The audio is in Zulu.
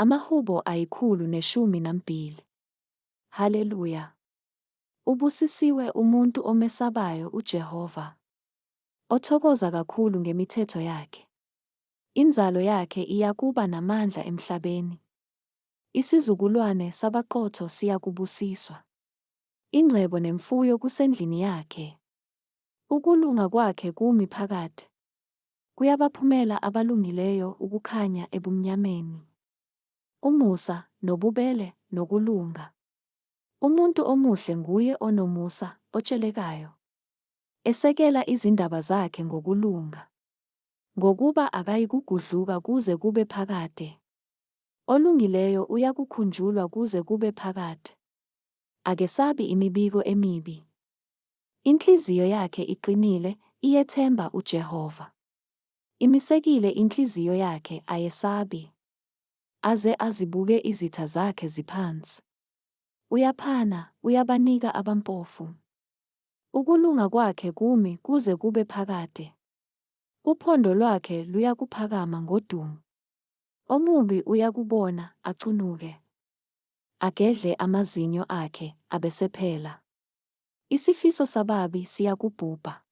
Amahubo 112. Haleluya. Ubusisiwe umuntu omesabayo uJehova, othokoza kakhulu ngemithetho yakhe. Inzalo yakhe iyakuba namandla emhlabeni. Isizukulwane sabaqotho siyakubusiswa. Ingcebo nemfuyo kusendlini yakhe. Ukulunga kwakhe kumi phakade. Kuyabaphumela abalungileyo ukukhanya ebumnyameni. Umusa, nobubele, nokulunga. Umuntu omuhle nguye onomusa, otshelekayo. Esekela izindaba zakhe ngokulunga. Ngokuba akayikugudluka kuze kube phakade. Olungileyo uyakukhunjulwa kuze kube phakade. Akesabi imibiko emibi. Inhliziyo yakhe iqinile, iyethemba uJehova. Imisekile inhliziyo yakhe, ayesabi. Aze azibuke izitha zakhe ziphansi. Uyaphana, uyabanika abampofu. Ukulunga kwakhe kumi kuze kube phakade. Uphondo lwakhe luyakuphakama ngodumo. Omubi uyakubona, acunuke. Agedle amazinyo akhe, abesephela. Isifiso sababi siyakubhubha.